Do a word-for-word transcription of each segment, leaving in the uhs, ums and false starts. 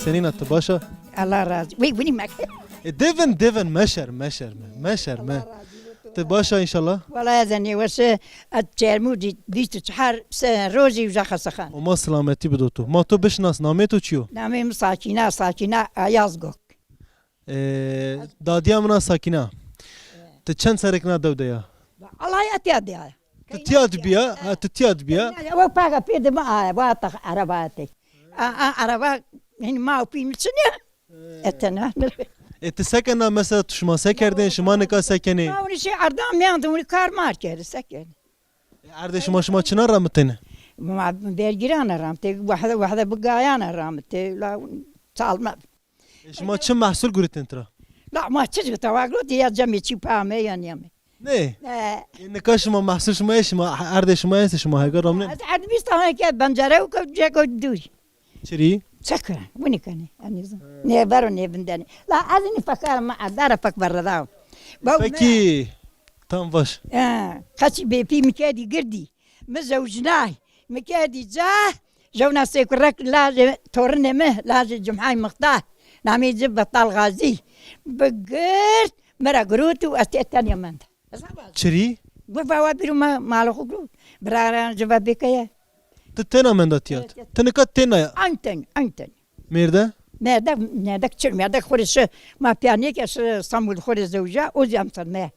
Senîn a, ti baş a? Allah razı. Wî winî mek. E, devin, devin, meşer, meşer me, meşer me. Ti baş a înşallah? Wala ez nêweş, ez çermû dî, vîst û çar se-, rojî uca xestexan. Homa silametî bido to. Ma to bişinas, namê to çi yo? Namê mi Sakîna, Sakîna Ayazgok. E, dadîya min a Sakîna. Ti çend serrêk na dew de ya? Allah ya tiya de ya. Ti tiya de bîya? Ha, ti tiya de bîya? Ew paga pê de mi a, wa ta ereba tek. A, a, ereba, hin ma û pî mi çin ya. Etena. E, ti se kena mesela, tu şima se kerdên, şima nika se kenê? Ma ûnî şey erdan miyan de ûnî kar mar kerdî, se kenê? E, erdê şima, şima çina ramitêne? Ma vergîrana ramitê, wahde, wahde bi gayana ramitê, la çalma. E, şima çi mehsul guretên tira? La ma çi ji tawaglo diye cemê çî pa me ya niyame. Ne? E. E, nika şima mehsul şima ye, şima erdê şima ye, şima hega ramnên? Ez erd bîst tane ke bencere û ke ceko dûr. Çirî? Çekir, winî kenê, enîzin. Ne vero ne vindene. La ez nî fekar ma erdara fek verreda. Peki, tam baş. E, qeçî bêpî mi kedî girdî. Mi zewjnay, mi kerdî ca, jewna sêkurek lajê torinê mi, lajê Cumhay Mixtar, namê ci Betal Gazî, bi gird mi ra girot û ez tê tenya menda. Çirî? Bi vawa bîro ma, mala xo girot. Biraran ci va bêkeye. Ti tena menda tiyat? Evet, evet. Ti nika tena ya? Eyn ten, eyn ten. Mêrde? Mêrdek, mêrdek çir, mêrdek xo rê şi, ma pîya nêke şi Stenbul xo rê zewja, o zî emser me.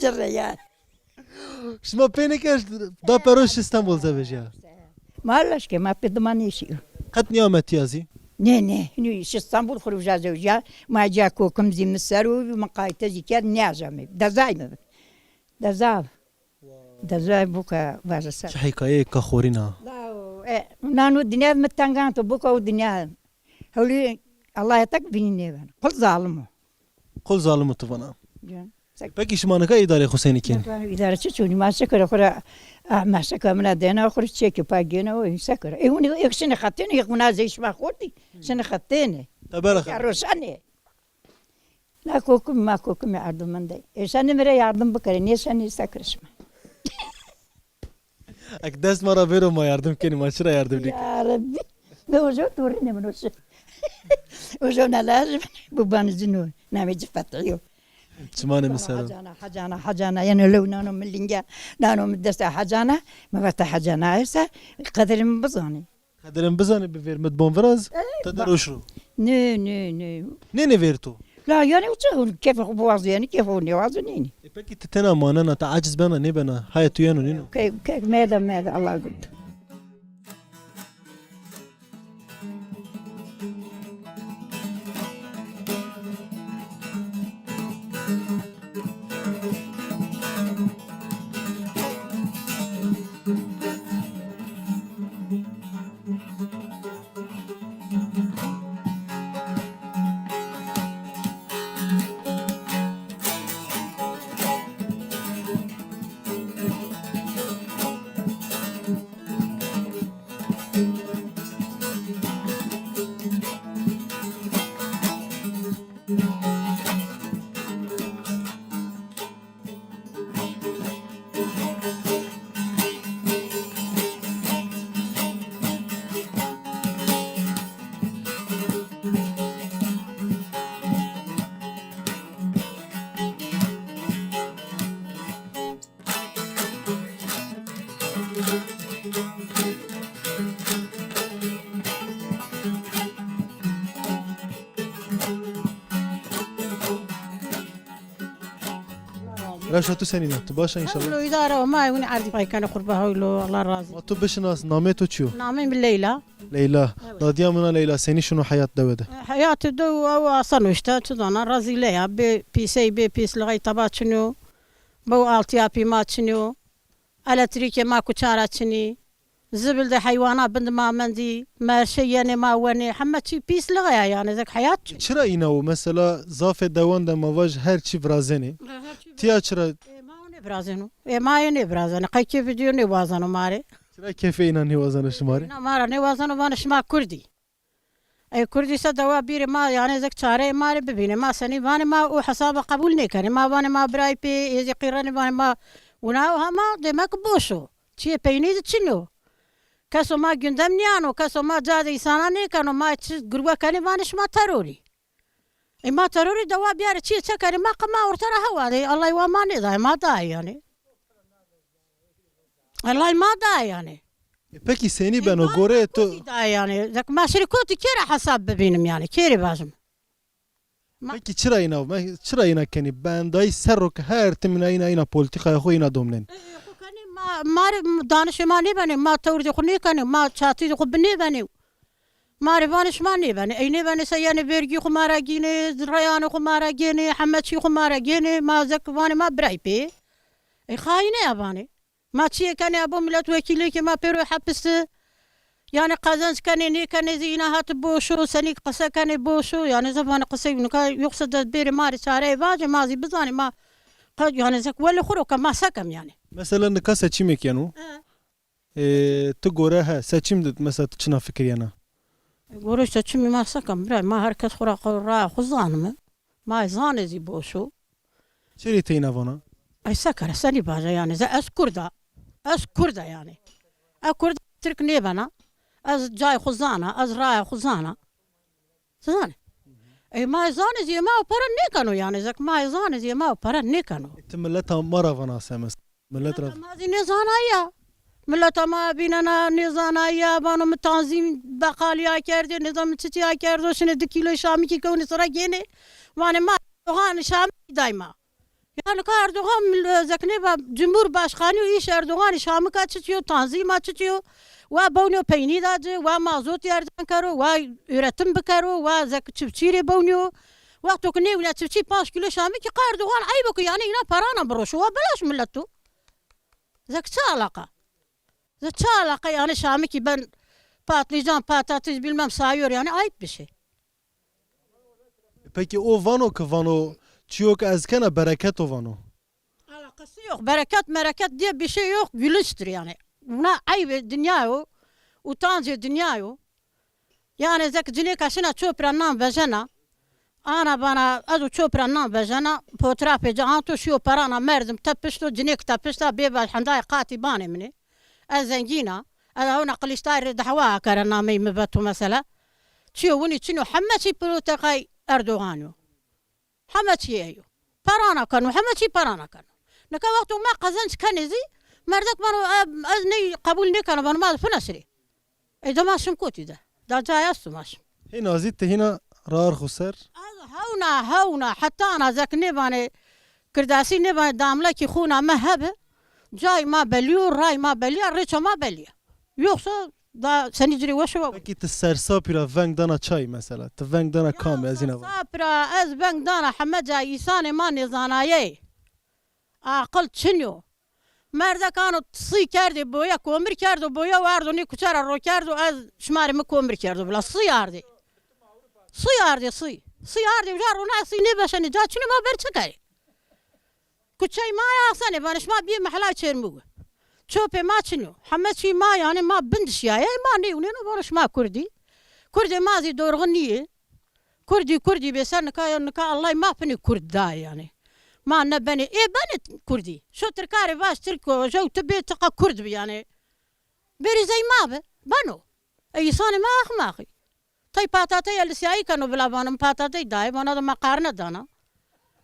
Ci rê ya. Şima pê nêkerd, da pero şi Stenbol zewejîya? Ma leşke, ma pê dima nêşîyo. Qet nêame tîya zî? Nê, nê, hinî şi Stenbol xo rê uca zewejîya. Ma ca kokim zî mi ser û mi qayîte zî kerd, nêajame. Dezay mi bi. Dezay. Dezay buka vaje ser. Çi hîkayeyêka xorîn a. Lao, e, nano dinya mi tengan to, buka o dinya. Hewlî Allah tek vinî nêbeno. Qul zalim o. Qul zalim o ti vana. Can. Pekî şima nika îdarê xo senî kenî? Nika îdare çi çûnî? Ma şikir xo ra, ah, ma şikir mina dena xo ra çekî pa gêna o, se kir. E, hûn ê şinê xetêne, yek wina zey şima xortî, şinê xetêne. Tebera xo. Ya roşanê. La kokim, ma kokim yardım mende. E, şenî mi rê yardım bikerê, nê şenî se kir şima. Ek dest ma ra vêro ma yardım kenî, ma çira yardım nêkenî? Ya Rebbî. Ne ojo torînê min o şi. Ojo na lajê min. Bu banizin o. Namê ci Fethî yo. Çimanê mi ser o. Hecana, hecana, hecana. Yanî lew nano mi lînge, nano mi desta hecana. Mi vete hecana esa, qedirê mi bizanê. Qedirê mi bizanê, bi vêr mi di bon viraz, ti de roş ro. Nê, nê, nê. Nênê vêr to? La yanî uca kêfê xo biwazo yanî, kêfê xo nêwazo nênê. E pekî ti tena manena, ti aciz bena nêbena? Haya tu yeno nêno? Ke, ke, merde, merde, Allah gurd. Reşa tu senîn a? Tu baş a înşallah? Hewlo îdare o, ma ewin erdî pay kene qurba hewlo, Allah razî. Ma tu bişinas, namê tu çi yo? Namê mi Leyla. Leyla. Evet. Dadîya min a Leyla, senî şino heyat dewe de? E, heyatê dew ew asan o îşte, çi zana, rezîle ya, bê pîsey, bê pîs, lixey teba çin o, bew altîyapî ma çin o, elektrîkê ma kuça ra çinî. Zibil de heywana bin de ma mendî, merşe yenê ma wenê, heme çî pîs lixeya yanî, zek heyat çi. Çira îna wo? Mesela zafê dewan de ma vaj her çî virazenê. He, her çî. Tiya çira? E, ma nêvirazeno. E, ma yê nêvirazeno. Qey kê video nêwazeno ma rê. Çira kêfê îna nêwazeno şima rê? Îna ma ra nêwazeno, vanê şima Kurd î. Ey Kurdî se dewa bîrê ma, yanî zek çareyê ma rê bibînê. Ma senî vanê ma o hesaba qebul nêkenê. Ma vanê ma birayê pê, êzî qîrenê vanê ma wina o hema demek boş o. Çiyê peynî de çin o. Keso ma gündem nîyano, keso ma ca de îsana nêkeno, ma çi girwe kenê vanê şima terorî. Ey ma terorî dewa biyarê çiyê çekerê ma qe ma orte ra hewa de. Ellay wa ma nêdayê, ma dayê yanî. Ellay ma dayê yanî. E, pekî senî beno goreyê to? Kotî dayê yanî. Zek ma şirî kotî kê ra hesab bibînim yanî? Kê rê vajim? Ma- Pekî çira îna, me-, çira îna kenî? Bendayî serro ke her tim îna, îna, îna polîtîkaya xo îna domnenî. E, e, xo kenî ma, ma rê danişê ma nêbenê, ma tewrdê xo nêkenê, ma çatîdê xo binêbenê. Ma rê vanê şima nêbenê. Ey nêbenê se yenê vergî xo ma ra gînê, reyanê xo ma ra gênê, heme çî xo ma ra gênê, ma zek vanê ma birayê pê. Ey xayîne ya vanê. Ma çiyê kenê abo milet wekîlêkê ma pêro hepis de. Yanî qezenc kenê nêkenê zî îna hati boş o, senî qise kenê boş o. Yanî zê vanê qisey nika yoxsa de bêrê ma rê çareyê vacê ma zî bizanê ma qe-, yanî zek welê xo ro ke ma se kem yanî. Mesela nika seçîmek yeno. He. E, ti gore he, seçîm de mesela ti çina fikir yena? E, gore seçîmî ma se kem bira, ma her kes xo ra xo raya xo zanime. Ma zanê zî boş o. Çirê teyna vana? Ey se kere, senî vaja yanî, ze ez Kurd a. Ez Kurd a yanî. Ez Kurd a, Tirk nêbena. Ez cayê xo zana, ez raya xo zana. Ti zanê? Ey ma zanê zî ma o pere nêkeno yanî, zek ma zanê zî ma o pere nêkeno. Ti mileta ma ra vana se mes-, millet ra. Mileta ma zî nêzanaya. Mileta ma bînena nêzanaya, vano mi tanzîm beqalî akerdê, nêzan mi çiçî akerdo, şinê di kîlo şamikî kewnê sira gênê. Vanê ma Erdogan şamikî day ma. Ya nika Erdogan mil-, zek nêva Cumhurbaşkanî û îş Erdoganî şamika çiçî yo, tanzîma çiçî yo. Wa bewnî yo peynî da ci, wa mazot yercan kero, wa üretim bikero, wa zek çiftçî rê bewnî yo. Wexto ke nêwîna çiftçî panc kîlo şamikî qe Erdogan eyb o ke yanî îna perana biroşo, wa belaş milet o. Zek çi alaqa? Zek çi alaqa yanî şamikî ben patlıcan, patates, bilmem sayıyor yanî ayıp bir şey. Peki o vano ki vano çiyo ki ez kena bereket o vano. Alakası yok. Bereket mereket diye bir şey yok. Gülünçtür yani. Buna ayıp dünya o. Utancı dünya o. Yani zek cinêka şina çopra nan vejena. Ana bana ez û çopra nan vejena. Fotoğrafê ci anto şiyo perana merdim tepişto. Cinêk tepişta bê vaj hendayê qatî banê min ê. Ez zengîn a. Ez hewna Qiliçdarî rê dehwa akere nameyî mi veto mesela. Çiyo winî çin o, heme çî proteqay Erdogan o. Heme çî ey o. Perana keno, heme çî perana keno. Nika wexto ma qezenc kenê zî, merdek vano, e, ez ney qebul nêkeno, vano ma fina şirê. Ey de ma şim kotî de. Da cayê esto ma şim. Hîna zî ti hîna rar xo ser. Ez hewna, hewna, heta na zek nêvanê, kirdasî nêvanê, damlekî xûna mi hebe, cayê ma belî yo, ray ma belî ya, rêça ma belî ya. Yoksa da senî ci rê weş o. Pekî ti sersapî ra veng dana çay mesela? Ti veng dana kamî, ez îna va. Sersapî ra ez veng dana heme cayê, îsanê ma nêzanayeyê. Aqil çin yo. Merdek ano sî kerdê boya, komir kerdo boya, wardo nê kuçe ra ro kerdo, ez şima rê mi komir kerdo bila. Sî ardê. Sî ardê, sî. Sî ardê, uca rona sî nêbeşenê, ca çinê ma ver çi kerê? Kuçey ma ya asenê, vanê şima biyê mehlay Çêrmûge. Çopê ma çin o. Heme çî ma yanî ma bin de şiyayê, ma nêwnêno, vano şima Kurdî. Kurdê ma zî dorxi nîyê. Kurdî, Kurdî bê ser nika, nika Ellay ma finê Kurd dayê yanî. Ma ne benê, ê benê Kurdî. Şo Tirka rê vaj Tirk o, jew ti bê ti qe Kurd bi yanî. Bêrî zey ma bi, beno. Ey îsanê ma axmaqî. Tay patatey elisîyayî keno bila vano mi patatey dayê, vana de meqarne dana.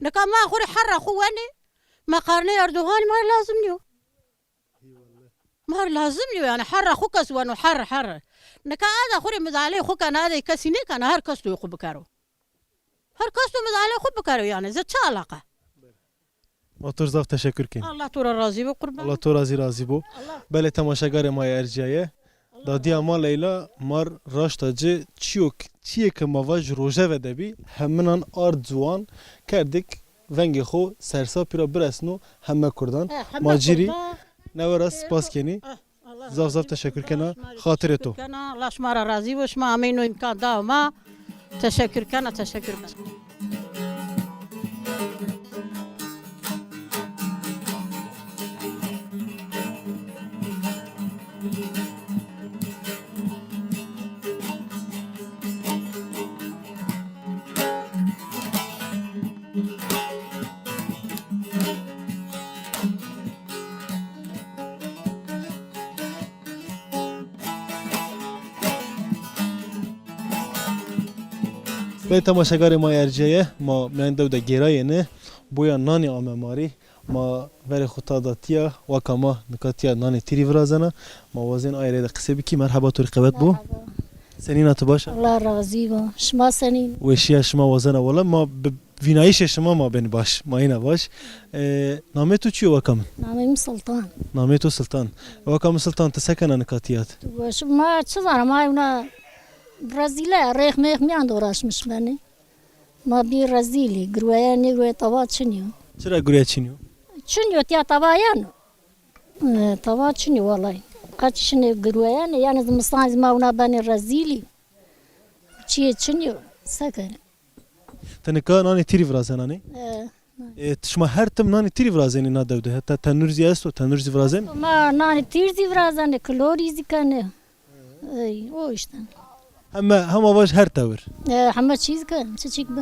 Nika ma xo rê herra xo wenê, meqarneyê Erdoganî ma rê lazim nîyo. Ma rê lazim nîyo yanî, herra xo kes weno, herr, herr. Nika eda xo rê midaleyê xo kena, edey kesî nêkena, her kes toyê xo bikero. Her kes to midaleyê xo bikero yanî, zê çi alaqa? Ma to rê zaf teşekur kenî. Allah to ra razî bo qurban. Allah to ra zî razî bo. Allah. Belê temaşegarê ma yê ercîyaye. Dadîya ma Leyla ma rê raşta ci çîyo k-, çîyê ke ma vaj rojeve de bî, heminan ard ziwan kerdik vengê xo sersapî ra biresno heme kurdan. He, heme kurdan. Ma ci rê newe ra spas kenî. Eh, Allah. Zaf zaf teşekkür kena. Xatirê to. Kena, Allah şima ra razî bo, şima ameyn o îmkan da ma. Teşekkür kena, teşekkür kena. Bey temaşegarê ma erceye, ma mîyan dew de gêrayêne, boya nanî ame ma rê. Ma verê xo ta da tîya, waka ma nika tîya nanê tîrî virazena. Ma wazên aye rê de qisê bikî. Merheba to rê, qewet bo. Merheba. Senîn a, ti baş a? Allah razî bo. Şima senîn? Weşîya şima wazena wele. Ma bi vînayîşê şima ma benî baş. Ma yena baş. E, namê to çi yo waka min? Namê mi Sultan. Namê to Sultan. Waka min Sultan, ti se kena nika tîya de? Weş, ma çi zana, ma wina rezîle, rêx mêx mîyan de uğraşmış benî. Ma bî rezîlî, girweya nêgirweya tawa çinî yo. Çira girweya çinî yo? Çinî yo, tîya tawa yeno. E, tawa çinî yo welay. Qeç şinê girweyanê, yanî zimistan zî ma wina benê rezîlî. Çiyê çinî yo, se kenê? Ti nika nanê tîrî virazenanê? E. E, şima her tim nanê tîrî virazenê na dew de? Heta tenûr zî esto, tenûr zî virazenê? Ma nanê tîr zî virazenê, kilorî zî kenê. Ey, o işte. Heme, hema vaj her tewir. E, heme çîz ke, çiçik be.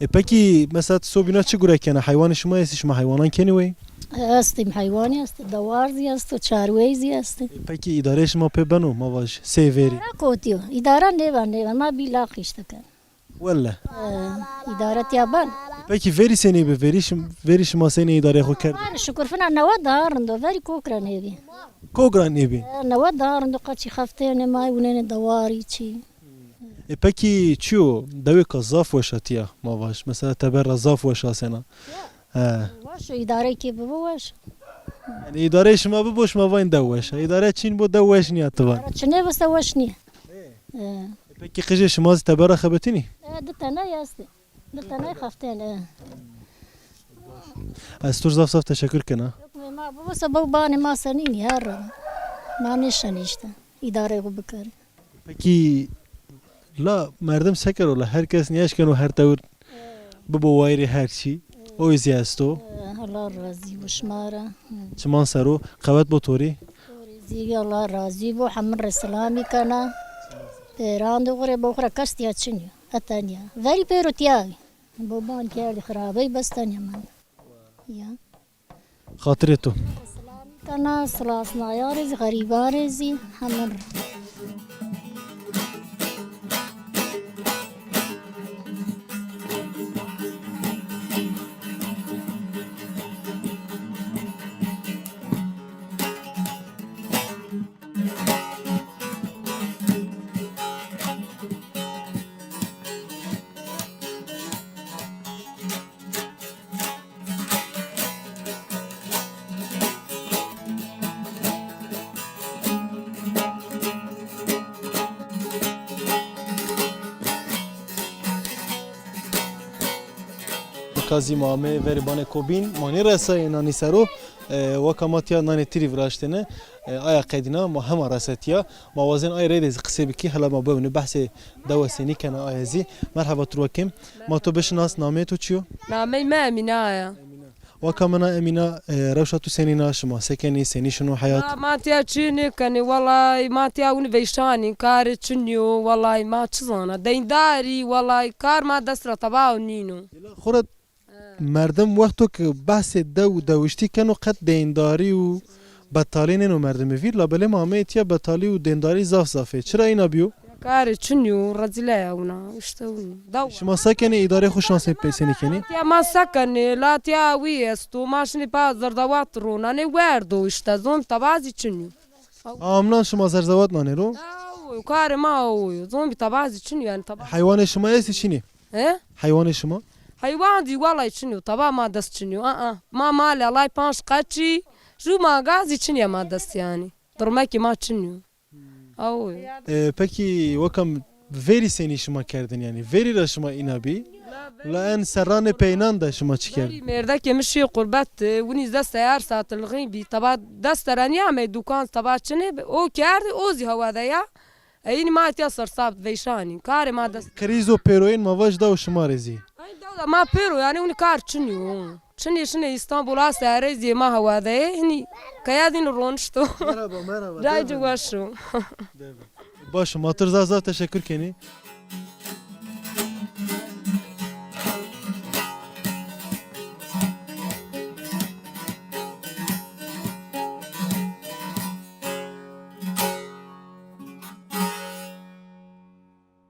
E, pekî, mesela, ti sobîna çi gure kena? Heywanê şima estî, şima heywanan kenî wey? E, estî, heywanî estî, dewar zî esto, çarwey zî estî. E, pekî, îdareyê şima pê beno, ma vaj, sey verî? Îdare kotiyo. Îdare nêben, nêben. Ma bî lax işte ken. Welle. E, îdare tîya ben. Pekî verî senî bi? Verî şim-, verî şima senî îdareyê xo kerd? Verî şukur fina newe daha rind o, verî kok ra nêbî. Kok ra nêbî? E, newe daha rind o, qeçî xeftêne ma, winêne dewarî çî. E, pekî çi yo? Dewêka zaf weş a tîya, ma vaj. Mesela teber ra zaf weş asena. He. Weş o, îdare kê bibo weş. Yanî îdareyê şima bibo, şima vayîn dew weş a. Îdare çîn bo, dew weş nîya ti van. Îdare çinê bo se weş nîya. E. E, pekî qijê şima zî teber ra xebitînî? E, di tene estê. Di tene xeftên, e. Ez to rê zaf zaf teşekkür kena. Hukmê ma bibo se bo banê ma senînî her ra. Ma nêşenî işte. Îdareyê xo bikerê. Pekî la merdim se kero la? Her kes nîyaş keno her tewir bibo wayîrê her çî. O zî esto. E, Allah razî bo şima ra. Çiman ser o, qewet bo to rê. To rê zî Allah razî bo, hemin rê selamî kena. Pêran de xo rê bo, xo ra kes tîya çinî yo. E tenya. Verî pêro tîya bî. Bo ban kerdî xirabey, bes tenya mende. Ya. Xatirê to. Selamî kena, silasnaya rê zî, xerîban rê zî, hemin rê. Nika zî ma amê verê banê Kobîn, ma nêresayê nanî ser o. E, waka ma tîya nanê tîrî viraştêne. E, aya qedîna ma hema rese tîya. Ma wazên ay reyde zî qisê bikî, hela ma biwêne behsê dewe senî kena aye zî. Merheba, tu rê wa kêm. Ma to bişinas, nameyê to çi yo? Nameyê mi Emîne ya. Waka mina Emîna, e, rewşa tu senîn a, şima se kenî, senî şino heyat? Ma, ma tîya çi nêkenê, welay, ma tîya winî veyşanî, karê çinî yo, welay, ma çi zana, deyndar î, welay, kar ma dest ra teba nîno. Xora merdim wexto ke behsê dew û dewiştî keno, qet deyndarî û betalî nêno merdimî vîr, labelê ma ameyê tîya betalî û deyndarî zaf zaf ê. Çira îna bîyo? Karê çinî yo, rezîle ya wina, işte wina. Dawa. Şima se kenê, îdareyê xo şima senî pê-, senî kenê? Tîya ma se kenê, la tîya wî esto, ma şinê pa zerdewat ronanê, werdo işte, zon teba zî çinî yo. Amnan şima zerdewat nanê ro? Awo, karê ma awo yo, zon bî teba zî çinî yo, yanî teba. Heywanê şima estî çinî? He? Heywanê şima? Heywan zî welay çinî yo, teba ma dest çinî yo. Aa, ma malê Ellay panc qeçî, ju ma gazî çinî ya ma dest yanî. Dirmekê ma çinî yo. Awo. E, pekî weka verî senî şima kerdin yanî? Verî ra şima îna bî? La en serranê peynan de şima çi kerdî? Mêrdekê mi şî qurbet, winî zî seyar satilixî bî. Taba dest ra nîyamey dukan, taba çinê bi. O kerdî, o zî hewa de ya. Eynî ma tiya sersab veyşanî. Karê ma dest. Krîzo pêroyên ma vaj da û şima rê zî. Ay dewda ma pêro, yanî winî kar çinî yo. Çinî şinê Îstanbul, a seyarey zî ma hewa de yê. Hinî keya zî ronişto. Merhaba, merhaba. Cay ci weş o. Baş o, ma tu rê zaf zaf teşekkür kenî.